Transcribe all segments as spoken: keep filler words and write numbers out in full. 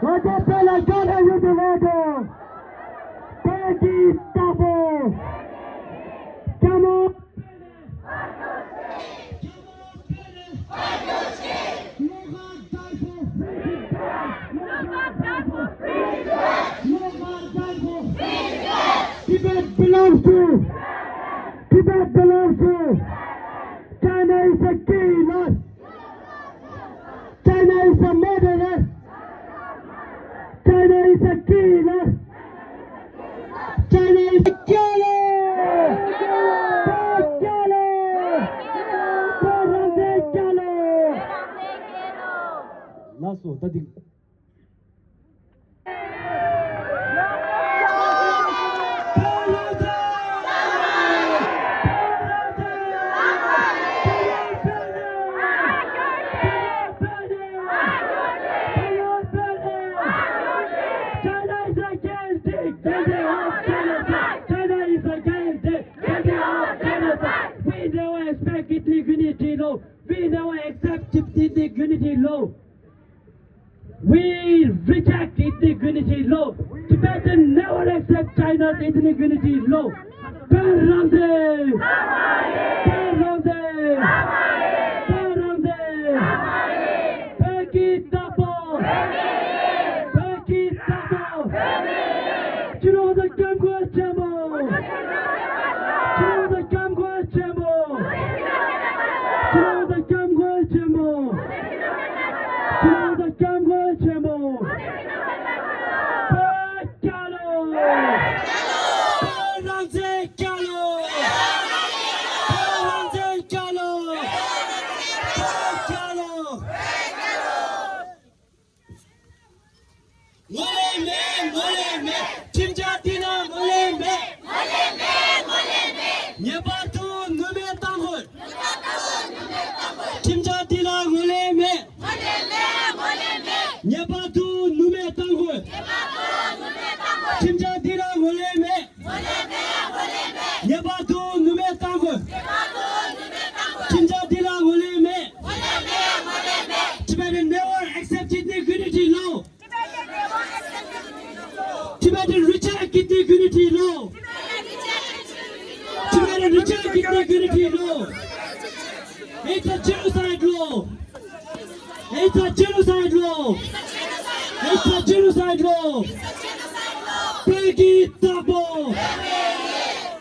ང་ཚོ་བོད་ལ་རྒྱལ་ལ་ཡོད་པའི་ལོ་དང་། བོད་ཀྱི་བདག་པོ། རྒྱ་མོ། Tibet belongs to, Tibet belongs to, China is a killer. China is a murderer. China is a killer. China is a killer. Last one, that is China is a guilty, guilty of genocide. China is a guilty, guilty of genocide. We never expect ethnic unity law. We never accept ethnic unity law. We reject ethnic unity law. Tibetans never accept China's ethnic unity law. བོད་རང་བཙན། བོད་རང་བཙན། བོད་རང་བཙན། བོད་ཀྱི་བདག་པོ། བོད་ཀྱི་བདག་པོ། སྤྱི་ནོར་གོང་ས་སྐྱབས་མགོན་ཆེན་པོ། སྤྱི་ནོར་གོང་ས་སྐྱབས་མགོན་ཆེན་པོ། སྤྱི་ནོར་གོང་ས་སྐྱབས་མགོན་ཆེན་པོ། སྤྱི་ནོར་གོང་ས་སྐྱབས་མགོན་ཆེན་པོ། བོད་རྒྱལ་ལོ། བོད་རང་བཙན་རྒྱལ་ལོ། བོད་རང་བཙན་རྒྱལ་ལོ། བོད་རྒྱལ་ལོ། ངོས་ལེན་མེད། ངོས་ལེན་མེད། ཁྲིམས་འཆར་འདི་ལ་ངོས་ལེན་མེད། ངོས་ལེན་མེད། ངོས་ལེན་མེད། ངེས་པར་དུ་ནུས་མེད་གཏང་དགོས། ཁྲིམས་འཆར་འདི་ལ་ངོས་ལེན་མེད། ངོས་ལེན་མེད། ངོས་ལེན་མེད། ངེས་པར་དུ་ནུས་མེད་གཏང་དགོས། ངེས་པར་དུ་ནུས་མེད་གཏང་དགོས། ཁྲིམས་འཆར་འདི་ལ་ངོས་ལེན་མེད། ངོས་ལེན་མེད། ངོས་ལེན་མེད། ངེས་པར་དུ་ནུས་མེད་གཏང་དགོས། ངེས་པར་དུ་ནུས་མེད་གཏང་དགོས། ཁྲིམས་འཆར་འདི་ལ་ངོས་ལེན་མེད། ངོས་ལེན་མེད། ངོས་ལེན་མེད། Tibetans never accept ethnic unity law. Tibetans reject ethnic unity law. Tibetans reject ethnic unity law. It's a genocide law. It's a genocide law. It's a genocide law. བོད་ཀྱི་བདག་པོ།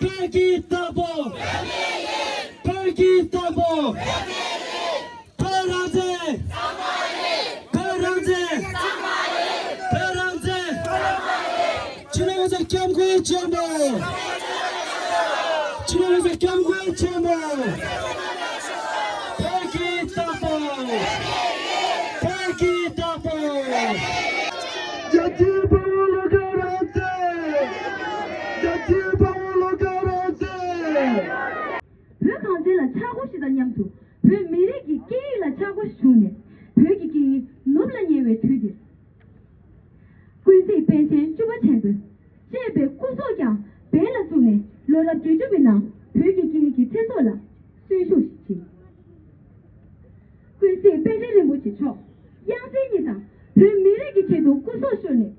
བོད་ཀྱི་བདག་པོ། བོད་ཀྱི་བདག་པོ། བོད་རང་བཙན། བོད་རང་བཙན། བོད་རང་བཙན། སྤྱི་ནོར་གོང་ས་སྐྱབས་མགོན་ཆེན་པོ། སྤྱི་ནོར་གོང་ས་སྐྱབས་མགོན་ཆེན་པོ། བོད་ཀྱི་བདག་པོ། བོད་ཀྱི་བདག་པོ། རྒྱལ་གཅེས་དཔའ་བོ་བློ་དགའ་རང་བཙན། རྒྱལ་གཅེས་དཔའ་བོ་བློ་དགའ་རང་བཙན། བོད་གངས་ཅན་ལ་ཆག་སྒོ་ཞིག་དང་མཉམ་དུ་བོད་མི་རིགས་ཀྱི་སྐད་ཡིག་ལ་ཆག་སྒོ་ཞིག་བྱུང་ནས་བོད་ཀྱི་སྐད་ཡིག་ནུབ་ལ་ཉེ་བའི་དུས་འདིར། ཀུན་གཟིགས་པཎ་ཆེན་བཅུ་པ་ཆེན་པོས་བཅས་པའི་སྐུ་སྲོག་ཀྱང་འབེན་ལ་བཙུགས་ནས་ལོ་རབས་བརྒྱད་ཅུ་པའི་ནང་བོད་ཀྱི་སྐད་ཡིག་གི་ཚེ་སྲོག་ལ་གསོན་ཤུགས་ཤིག་བྱིན། ཀུན་གཟིགས་དཔལ་ལྡན་རིན་པོ་ཆེ་མཆོག་དབྱངས་གསལ་གཉིས་དང་བོད་མི་རིགས་ཀྱི་ཆེད་དུ་སྐུ་སྲོག་ཤོར་ནས།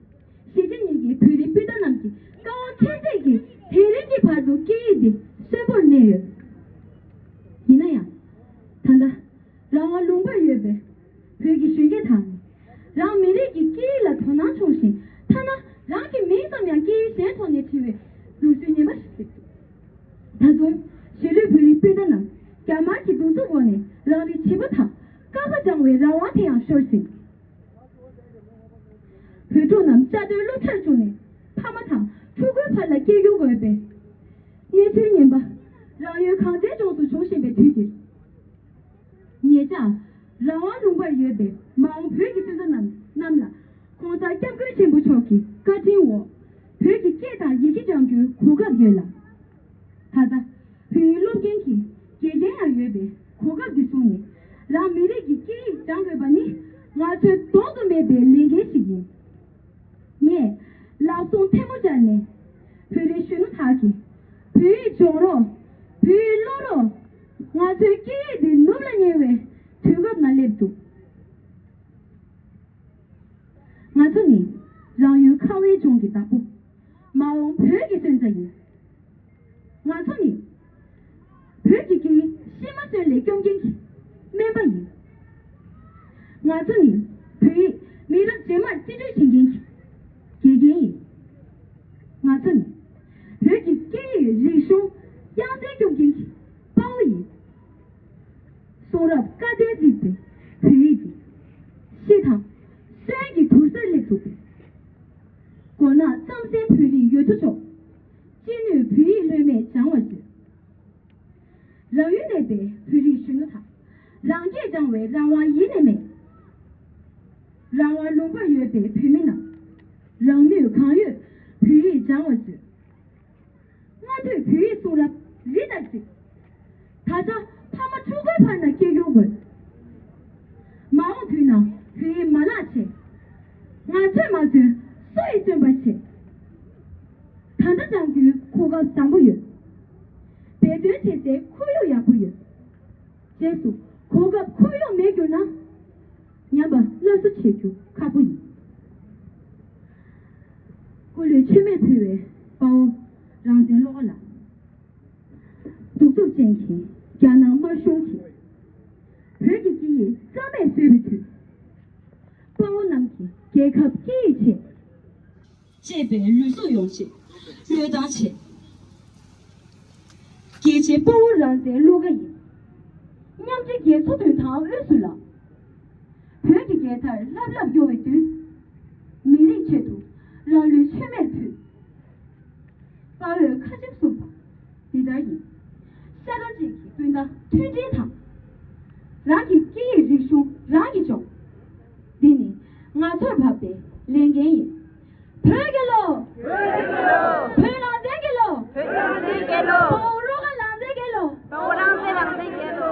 གཞིས་བྱེས་གཉིས་ཀྱི་བོད་རིགས་སྤུན་ཟླ་རྣམས་ཀྱི་དཀའ་བ་ཁྱད་བསད་ཀྱིས་དེ་རིང་གི་བར་དུ་སྐད་ཡིག་འདི་གསོན་པོར་གནས་ཡོད། ཡིན་ན་ཡང་། ད་ལྟ་རང་དབང་ལུང་པར་ཡོད་པའི་བོད་ཀྱི་གཞོན་སྐྱེས་དག་ནི་རང་མི་རིགས་ཀྱི་སྐད་ཡིག་ལ་དོ་སྣང་ཆུང་ཞིང་། ཐ་ན་རང་གི་མིང་ཙམ་ཡང་སྐད་ཡིག་གཞན་ཐོག་ནས་བྲིས་པའི་ལུགས་སྲོལ་ངན་པ་ཞིག་སླེབས་འདུག་ད་དུང་གཞིས་ལུས་བོད་རིགས་སྤུན་ཟླ་རྣམས་རྒྱ་དམར་གྱི་གདུག་རྩུབ་འོག་ནས་རང་རེའི་བྱིས་པ་དང་ཀ་ཁ་སྦྱང་བའི་རང་དབང་དེ་ཡང་ཤོར་ཟིན། བོད་ཕྲུག་རྣམས་བཅའ་སྡོད་སློབ་གྲྭར་བཅུག་ནས་ཕ་མ་དང་ཕྲུ་གུའི་བར་ལ་སྐད་སྒྱུར་དགོས་པས། གནས་ཚུལ་ངན་པ་རང་ཡུལ་གངས་ཅན་ལྗོངས་སུ་འབྱུང་བཞིན་པའི་དུས་འདིར། ཉེ་ཆར་རང་དབང་ལུང་པར་ཡོད་པའི་མ་འོངས་བོད་ཀྱི་སོན་རྩ་རྣམས་རྣམས་ལ་ྋགོང་ས་སྐྱབས་མགོན་ཆེན་པོ་མཆོག་གི་བཀའ་དྲིན་འོག་བོད་ཀྱི་སྐད་དང་ཡི་གེ་སྦྱང་རྒྱུའི་གོ་སྐབས་ཡོད་ལ། ད་ལྟ་བོད་ཡིག་སློབ་མཁན་གྱི་དགེ་རྒན་ཡང་ཡོད་པའི་གོ་སྐབས་འདི་བཟུང་ནས་རང་མི་རིགས་ཀྱི་སྐད་ཡིག་སྦྱང་དགོས་པ་ནི་ང་ཚོའི་ལྡོག་ཏུ་མེད་པའི་ལས་འགན་ཞིག་ཡིན། ངས་ལག་ཟུང་ཐལ་མོ་སྦྱར་ནས་བོད་རིགས་གཞོན་ནུ་དག་གིས་བོད་ཡིག་སྦྱོང་རོགས། བོད་ཡིག་ཀློག་རོགས། ང་ཚོའི་སྐད་ཡིག་འདི་ནུབ་ལ་ཉེ་བའི་དུས་སྐབས་ནང་སླེབས་འདུག་ང་ ཚོ་ནི་རང་ཡུལ་ཁ་བའི་ལྗོངས་ཀྱི་བདག་པོ། མ་འོངས་བོད་ཀྱི་སོན་རྩ་ཡིན། ང་ཚོ་ནི་བོད་ཀྱི་སྐད་ཡིག་གཤེད་མ་སོན་ལས་སྐྱོང་མཁན་གྱི་སྨན་པ་ཡིན། ང་ཚོ་ནི་བོད་ཡིག་མི་རབས་རྗེས་མར་རྩིས་སྤྲོད་བྱེད་མཁན་གྱི་དགེ་རྒན་ཡིན། ང་ཚོ་ནི་བོད་ཀྱི་སྐད་ཡིག་རིག་གཞུང་དབྱངས་གསལ་སྐྱོང་མཁན་གྱི་དཔའ་བོ་ཡིན། གསུང་རབ་བཀའ་བསྟན་གཙིགས་པའི་བོད་ཡིག་འདི། གཤེད་དང་སོན་གྱི་དུར་སར་སླེབས་ཐུབ་པའི། མགོ་ནག་རྩམ་ཟན་བོད་རིགས་ཡོད་དོ་ཅོག་ཅི་ནུས་བོད་ཡིག་ལྷོད་མེད་སྦྱང་བར་མཛོད། རང་ཡུལ་གནས་པའི་བོད་རིགས་གཞོན་ནུ་དག་རང་སྐད་སྦྱང་བའི་རང་དབང་ཡེ་ནས་མེད། རང་དབང་ལུང་པར་ཡོད་པའི་བོད་མི་རྣམས་རང་ནུས་གང་ཡོད་བོད་ཡིག་སྦྱང་བར་མཛོད། སྔ་དུས་བོད་ཡིག་གསུང་རབ་རི་ལྟར་གཙིགས། ད་ཆ་ཕ་མ་ཕྲུ་གུའི་བར་ན་སྐད་སྒྱུར་དགོས། མ་འོངས་དུས་ན་བོད་ཡིག་མ་བརླག་ཆེད། ང་ཚོས་མ་བརྩོན་སུ་ཡིས་བརྩོན་པར་བྱེད། ད་ལྟ་སྦྱང་རྒྱུའི་གོ་སྐབས་བཟང་པོ་ཡོད། འབད་བརྩོན་བྱེད་སའི་ཁོར་ཡུག་ཡག་པོ་ཡོད། རྗེས་སུ་གོ་སྐབས་ཁོར་ཡུག་མེད་གྱུར་ན། ཉམས་པ་སླར་གསོ་བྱེད་རྒྱུ་ཁག་པོ་ཡིན། སྐུ་ལུས་མཆོད་མེར་ཕུལ་བའི་དཔའ་བོ་རང་བཙན་བློ་དགའ་ལགས། གདུག་རྩུབ་ཅན་གྱི་རྒྱ་ནག་དམར་གཞུང་གིས་བོད་ཀྱི་སྐད་ཡིག་རྩ་མེད་བཟོས་པའི་དུས། དཔའ་བོ་རྣམས་ཀྱིས་རྒྱལ་ཁབ་སྐད་ཡིག་ཆེད། གཅེས་པའི་ལུས་སྲོག་ཡོང་ཆེད་བློས་བཏང་བྱེད། རྒྱལ་གཅེས་དཔའ་བོ་རང་བཙན་བློ་དགའ་ཡིས། མཉམ་འབྲེལ་རྒྱལ་ཚོགས་མདུན་ཐང་དབུས་སུ་ལངས། བོད་ཀྱི་རྒྱལ་དར་ལྷབ་ལྷབ་གཡོ་བའི་མདུན། མི་རིགས་ཆེད་དུ་རང་ལུས་མཆོད་མེར་ཕུལ། དཔའ་བོས་ཁ་ཆེམས་གསུངས་པ་འདི་ལྟར་ཡིན། ཤ་ཁྲག་གཅིག་གི་སྤུན་ཟླ་མཐུན་སྒྲིལ་དང་། རང་གི་སྐད་ཡིག་རིག་གཞུང་རང་གིས་སྐྱོང་། འདི་ནི་ང་ཚོར་བབས་པའི་ལས་འགན་ཡིན། བོད་རྒྱལ་ལོ། བོད་རྒྱལ་ལོ། བོད་རང་བཙན་རྒྱལ་ལོ། བོད་རང་བཙན་རྒྱལ་ལོ། དཔའ་བོ་བློ་དགའ་རང་བཙན་རྒྱལ་ལོ། དཔའ་བོ་རང་བཙན་རང་བཙན་རྒྱལ་ལོ།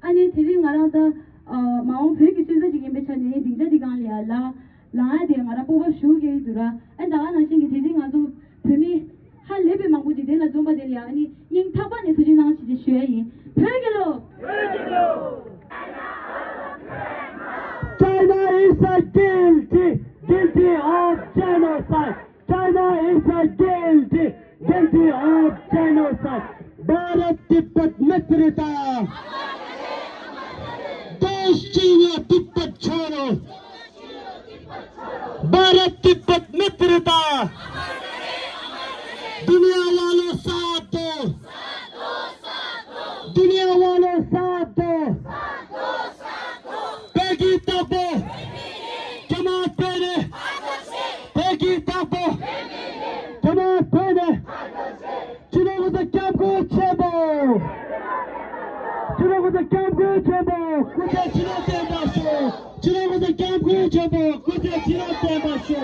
ཨ་ནི་དེ་རིང་ང་རང་ད་ཨ་མ་འོངས་བོད་ཀྱི་སོན་རྩ་ཅིག་ཡིན་པའི་ཆ་ནས་སྡིངས་ཆ་འདི་སྒང་ལ་ཡ་ལ་ལངས་ཡ་དེ་ང་རང་སྤོབས་པ་ཞུ་གི་འདུག་ར། ཨ་ད་ག་ནང་བཞིན་གྱི་དེ་རིང་ང་ཚོ་བོད་མི་ཧ་ལས་པའི་མང་པོ་ཅིག་དེ་ལ་འཛོམས་པ་དེ་ལ་ཡ་ཨ་ནི་སྙིང་ཐག་པ་ནས་ཐུགས་རྗེ་གནང་ཞེས་ཞུ་ཡ་ཡིན། བོད་རྒྱལ་ལོ། China is a guilty, guilty of genocide. China is a guilty, guilty of genocide. Bharat तिब्बत मित्रता। देश चीन या तिब्बत छोड़ो। भारत तिब्बत मित्रता। दुनिया वालों साथ दो। दुनिया वालों साथ दो। Peggy Tapo, come on, Peggy. Peggy Tapo, come on, Peggy. Chino ko sa kyam ko chebo. Chino ko sa kyam ko chebo. Kuta chino temba so. Chino ko sa kyam ko chebo. Kuta chino temba so.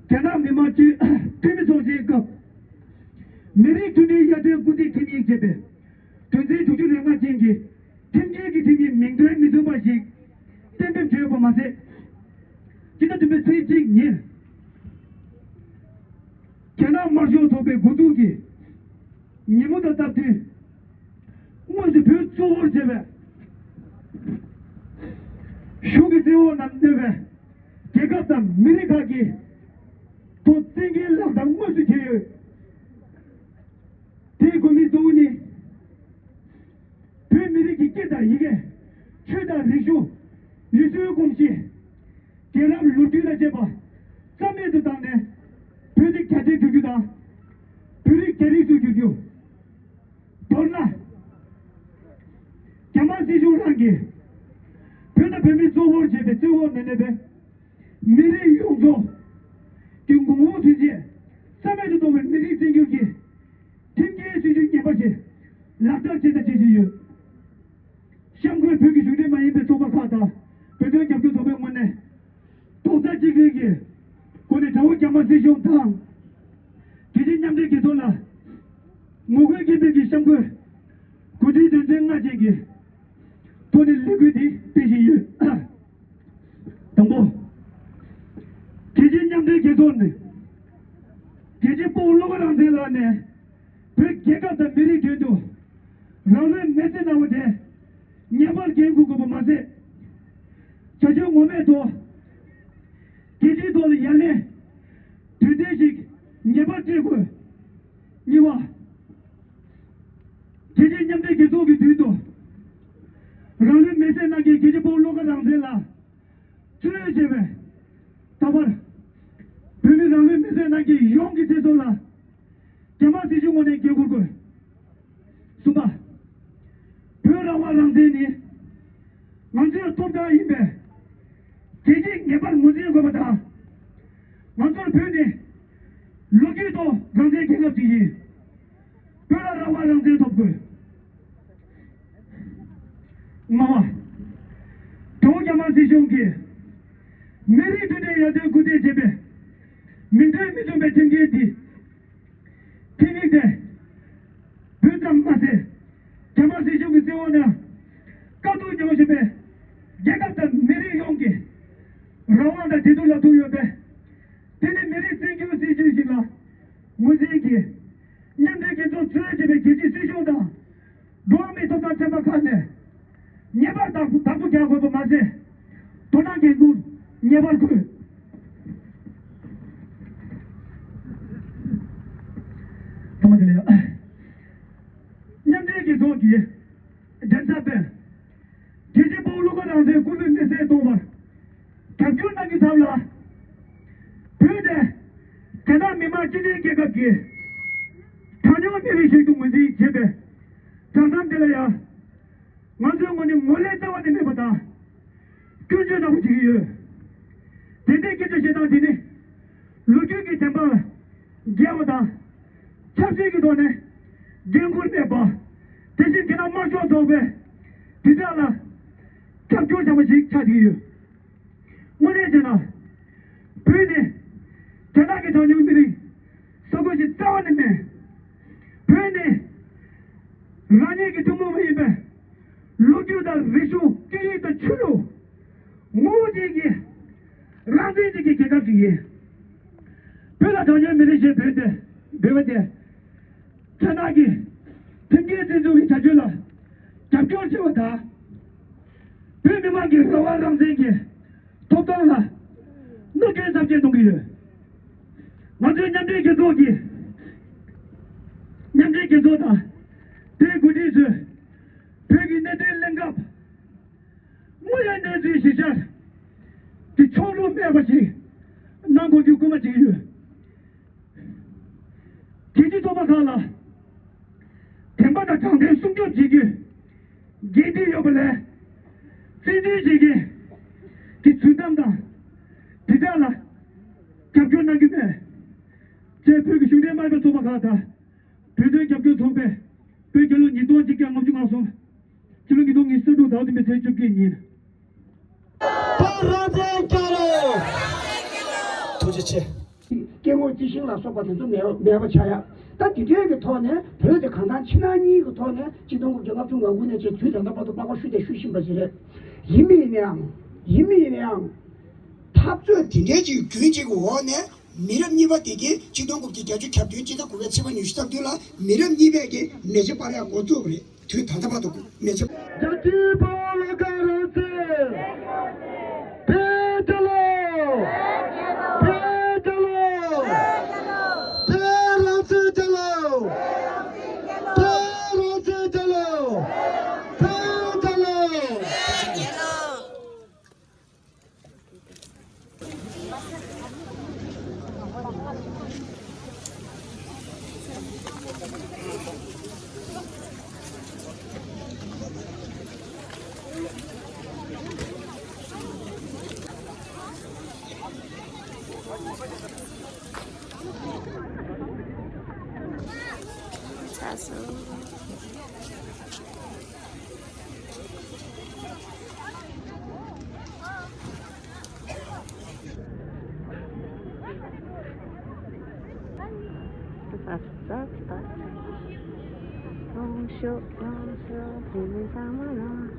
རྒྱ་ནག་མི་དམངས་སྤྱི་འཐུས་མི་ཚོགས་ཆེན་སྐབས། མི་རིགས་མཐུན་སྒྲིལ་དབྱར་སྟོན་སྐུ་ཚེའི་ཁྲིམས་ཡིག་ཅེས་པའི་དོན་ཚན་དྲུག་ཅུ་རེ་ལྔ་ཅན་གྱི་ཁྲིམས་འགལ་གྱི་ཁྲིམས་ཡིག་མིང་དོན་མི་མཚུངས་པ་ཞིག་གཏན་འབེབས་བྱས་ཡོད་པ་མ་ཟད། སྤྱི་ཟླ་བདུན་པའི་ཚེས་གཅིག་ཉིན། རྒྱ་ནག་དམར་ཤོག་ཚོགས་པའི་འགོ་འཛུགས་ཀྱིས་ཉིན་མོ་དང་སྟབས་བསྟུན། དངོས་སུ་བོད་གཙོ་བོར་བྱས་པའི་གཞུང་གི་བཙན་འོག་ནང་གནས་པའི་རྒྱལ་ཁབ་དང་མི་རིགས་ཁག་གི་ཐོག་བཙན་རྒྱལ་ལག་བསྟར་དངོས་སུ་བྱས་ཡོད། དེའི་དགོས་དམིགས་གཙོ་བོ་ནི། བོད་མི་རིགས་ཀྱི་སྐད་དང་ཡི་གེ། ཆོས་དང་རིག་གཞུང་། ལུས་སྲོལ་གོམས་གཤིས། རྒྱལ་རབས་ལོ་རྒྱུས་དང་བཅས་པ་རྩ་མེད་དུ་བཏང་ནས། བོད་དེ་རྒྱ་སྐད་བསྒྱུར་རྒྱུ་དང་། བོད་རིགས་རྒྱ་རིགས་སུ་བསྒྱུར་རྒྱུ། མདོར་ན། རྒྱ་དམར་སྲིད་གཞུང་རང་གིས་བོད་དང་བོད་མི་གཙོ་བོར་བྱས་པའི་བཙན་འོག་ནས་གནས་པའི་མི་རིགས་ཡོངས་རྫོགས་ཀྱི་མགོ་སྐོར་ཚུན་ཆད་རྩ་མེད་དུ་གཏོང་བའི་མི་རིགས་བཙན་སྒྱུར་གྱི་ཁྲིམས་འགལ་སྲིད་བྱུས་ངན་པ་ཞིག་ལག་བསྟར་བྱས་དང་བྱེད་བཞིན་ཡོད། གཤམ་འཁོད་བོད་ཀྱི་གཞུང་འབྲེལ་མ་ཡིན་པའི་ཚོགས་པ་ཁག་དང་བོད་དོན་རྒྱབ་སྐྱོར་ཚོགས་པའི་ངོས་ནས། རྡོག་རྩ་གཅིག་སྒྲིལ་གྱི་སྒོ་ནས་དགྲ་བོ་རྒྱ་དམར་སྲིད་གཞུང་དང་། རྒྱལ་སྤྱིའི་མཉམ་འབྲེལ་རྒྱལ་ཚོགས་ལ་ངོ་རྒོལ་སྐད་འབོད་ཀྱི་གཤམ་འཁོད། གོ་སྒྲིག་དོན་ཚན་ལྔ་ཅན་གྱི་ ཁོ་ནས་ལས་འགུལ་འདི་སྤེལ་བཞིན་ཡོད། དང་པོ། རྒྱལ་སྤྱིའི་མཉམ་འབྲེལ་རྒྱལ་ཚོགས་ནས། རྒྱལ་གཅེས་དཔའ་བོ་བློ་དགའ་རང་བཙན་ལགས་ནས། བོད་རྒྱལ་ཁབ་དང་མི་རིགས་དོན་དུ། རང་ལུས་མེར་སྲེག་གནང་བ་དེ། ངེས་པར་འགན་འཁུར་དགོས་པ་མ་ཟད། བྱ་སྤྱོད་ངོ་མའི་ཐོག་རྒྱལ་སྤྱིའི་ཐོག་ལ་ཡར་ལེན། དོན་ལྡན་ཞིག་ངེས་པར་སྤྲད་དགོས། གཉིས་པ། རྒྱལ་སྤྱིའི་མཉམ་འབྲེལ་རྒྱལ་ཚོགས་ཀྱི་མདུན་དུ། རང་ལུས་མེར་སྲེག་གནང་མཁན་རྒྱལ་གཅེས་དཔའ་བོ་བློ་དགའ་རང་བཙན་ལགས་གཙོས་བྱས་པའི། ད་བར། བོད་མི་རང་ལུས་མེར་སྲེག་གནང་མཁན་ཡོངས་ཀྱི་མཚན་ཚོགས་ལ། རྒྱ་དམར་སྲིད་གཞུང་ངོས་ནས་འགན་འཁུར་དགོས། གསུམ་པ། བོད་རང་དབང་རང་བཙན་ནི། ང་ཚོའི་ཐོབ་ཐང་ཡིན་པས། རྒྱལ་སྤྱིས་ངེས་པར་ངོས་འཛིན་དགོས་པ་དང་། ང་ཚོར་བོད་ནི། ལོ་རྒྱུས་ཐོག་རང་བཙན་རྒྱལ་ཁབ་ཅིག་ཡིན། བོད་ལ་རང་དབང་རང་བཙན་ཐོབ་དགོས། ལྔ་པ། དགྲ་བོ་རྒྱ་དམར་སྲིད་གཞུང་གིས། མི་རིགས་མཐུན་སྒྲིལ་ཡར་ཐོན་སྐུལ་འདེད་བྱེད་པའི། མིང་དོན་མི་མཐུན་པའི་ཁྲིམས་འགལ་འདི། ཁྲིམས་ཡིག་དེ། བོད་ཙམ་མ་ཟད། རྒྱ་དམར་སྲིད་གཞུང་གི་བཙན་འོག་ནང་། དཀའ་སྡུག་མྱོང་བཞིན་པའི། རྒྱལ་ཁབ་དང་མི་རིགས་ཡོངས་ཀྱི། རང་དབང་དང་བདེ་སྡུག་ལ་ཐུག་ཡོད་པས། དེ་ནི་མི་རིགས་བཙན་སྐྱོང་སྲིད་བྱུས་ཤིག་ལ། ངོས་འཛིན་གྱིས། མཉམ་འབྲེལ་རྒྱལ་ཚོགས་གཙོས་བྱས་པའི་རྒྱལ་སྤྱིའི་སྲིད་གཞུང་དང་། འགྲོ་བ་མིའི་ཐོབ་ཐང་ཚན་པ་ཁག་ནས། ངེས་པར་དུ་བདག་པོ་རྒྱག་དགོས་པ་མ་ཟད། དོ་སྣང་འགན་འཁུར་ངེས་པར་དགོས། ཐོག་མ་དེ་ལ་ཡང་། མཉམ་འབྲེལ་རྒྱལ་ཚོགས་ཀྱི་མགྲིན་ཚབ་པས། རྒྱལ་གཅེས་དཔའ་བོ་བློ་དགའ་རང་བཙན་སྐུ་ལུས་མེར་སྲེག་གཏོང་བར། རྒྱབ་སྐྱོར་གནང་གི་ཐབས་ལ། བོད་དེ། རྒྱ་ནག་མི་དམངས་སྤྱི་མཐུན་རྒྱལ་ཁབ་ཀྱི། གྲངས་ཉུང་མི་རིགས་ཤིག་ཏུ་ངོས་འཛིན་བྱེད་པའི། བསྒྲགས་གཏམ་དེ་ལ་ཡང་། ང་ཚོའི་ངོས་ནས་ངོས་ལེན་རྩ་བ་ནས་མེད་པ་དང་། སྐྱོན་བརྗོད་ནག་པོ་བྱེད་ཀྱི་ཡོད། དེ་འདྲའི་སྐད་ཆ་བཤད་སྟངས་དེ་ནི། ལོ་རྒྱུས་ཀྱི་བདེན་དཔང་ལ་འགལ་བ་དང་། ཆབ་སྲིད་ཀྱི་ཐོག་ནས་འགན་འཁུར་མེད་པ། དེ་བཞིན་རྒྱ་ནག་དམར་ཤོག་ཚོགས་པས་དེ་དག་ལ་རྒྱབ་སྐྱོར་བྱ་བ་ཞིག་ཆགས་ཀྱི་ཡོད། དངོས་གནས་བྱས་ན། བོད་ནི་རྒྱ་ནག་གི་གྲངས་ཉུང་མི་རིགས་ས་ཁུལ་ཞིག་རྩ་བ་ནས་མེད། བོད་ནི་རང་ཉིད་ཀྱི་ཐུན་མོང་མ་ཡིན་པའི་ལོ་རྒྱུས་དང་རིག་གཞུང་སྐད་ཡིག་དང་ཆོས་ལུགས་ངོ་བོ་ཅན་གྱི་རང་བཙན་ཅན་གྱི་རྒྱལ་ཁབ་ཅིག་ཡིན། བོད་ལ་གྲངས་ཉུང་མི་རིགས་ཞེས་འབོད་དེ་འབོད་པ་དེ། རྒྱ་ནག་གི་ཁྲིམས་འགལ་བཙན་འཛུལ་གྱི་བྱ་སྤྱོད་ལ་རྒྱབ་སྐྱོར་བྱེད་པ་དང་། བོད་མི་མང་གི་རང་དབང་རང་བཙན་གྱི་ཐོབ་ཐང་ལ་གནོད་སྐྱོན་ཚབས་ཆེན་གཏོང་གི་ཡོད། ང་ཚོའི་མཉམ་འབྲེལ་རྒྱལ་ཚོགས་ཀྱི། མཉམ་འབྲེལ་རྒྱལ་ཚོགས་དང་། དེའི་འགོ་ཁྲིད་ཚོས་བོད་ཀྱི་གནད་དོན་གླེང་སྐབས། དངོས་ཡོད་གནས་ཚུལ་གཞི་བཞག་གི་ཕྱོགས་ལྷུང་མེད་པ་ཞིག་གནང་དགོས་རྒྱུ་སྐུལ་མ་བྱེད་ཀྱི་ཡོད། རྒྱལ་སྤྱིའི་ཚོགས་པ་ཁག་ལ་བདེན་པ་དང་དྲང་བདེན་སྲུང་སྐྱོབ་བྱེད་རྒྱུའི་འགན་འཁྲི་ཡོད་པ་ལས། བཙན་འཛུལ་བྱེད་མཁན་གྱི་རྫུན་གཏམ་དང་། དེ་དག་ལ་རྒྱབ་སྐྱོར་གནང་རྒྱུ་མེད། ཅེས་བོད་ཀྱི་གཞུང་འབྲེལ་མ་ཡིན་པའི་ཚོགས་པ་ཁག་དང་། བོད་དོན་རྒྱབ་སྐྱོར་ཚོགས་པས་བོད་རྒྱལ་ལོ་ཉིས་སྟོང་ཆིག་བརྒྱ་ལྔ་བཅུ་ང་གསུམ། ཕྱི་ལོ་ཉིས་སྟོང་ཉི་ཤུ་རྩ་དྲུག་ཟླ་བ་བདུན་པའི་ཚེས་བཅུ་གཅིག་ཉིན། བོད་རང་བཙན་རྒྱལ་ལོ། ཐུགས་རྗེ་ཆེ། སྐྱེ་དངོས་རྩི་ཤིང་ལ་སོགས་པ་དེ་ཚོ་མེད་མེད་པ་ཆགས་ཡ། ད་དེ་འདྲའི་གི་ཐོག་ནས་བོད་དེ་གང་ལྟར་ཕྱི་ནང་གཉིས་ཀྱི་ཐོག་ནས་གཅིག་སྟོང་དགུ་བརྒྱ་ལྔ་བཅུ་ང་དགུ་ནས་བྱས་དུས་ད་ལྟ་བར་དུ་པགས་པ་བཤུས་ཏེ་བཤུ་བཞིན་པ་ཞིག་རེད། ཡིན་མིན་ཡིན་ནའང་། ཡིན་མིན་ཡིན་ནའང་། འཐབ་རྩོད་དེ་འདྲའི་ཅིག་རྒྱུན་གཅིག་གི་འོག་ནས། མི་རབས་གཉིས་པ་དེ་གིས་ཆིག་སྟོང་དགུ་བརྒྱ་བརྒྱད་ཅུ་གྱ་བདུན་སྤྱི་ཟླ་དགུ་པའི་ཚེས་པ་ཉི་ཤུ་རྩ་བདུན་ལ་མི་རབས་གཉིས་པས་ཀྱིས་མེ་ལྕེ་སྤར་ཡག་འགོ་བཙུགས་པ་རེད། དུས་ད་ལྟ་བར་དུ་མེ་ལྕེ། རྒྱལ་གཅེས་དཔའ་བོ་བློ་དགའ་རང་བཙན། བོད་རྒྱལ་ལོ། བོད་རྒྱལ་ལོ། བོད་རང་བཙན་རྒྱལ་ལོ། བོད་རང་བཙན་རྒྱལ་ལོ། བོད་རྒྱལ་ལོ། ལོངས་ཤོག་ལོངས་ཤོག་བོད་མི་ཚང་མ་ལོངས།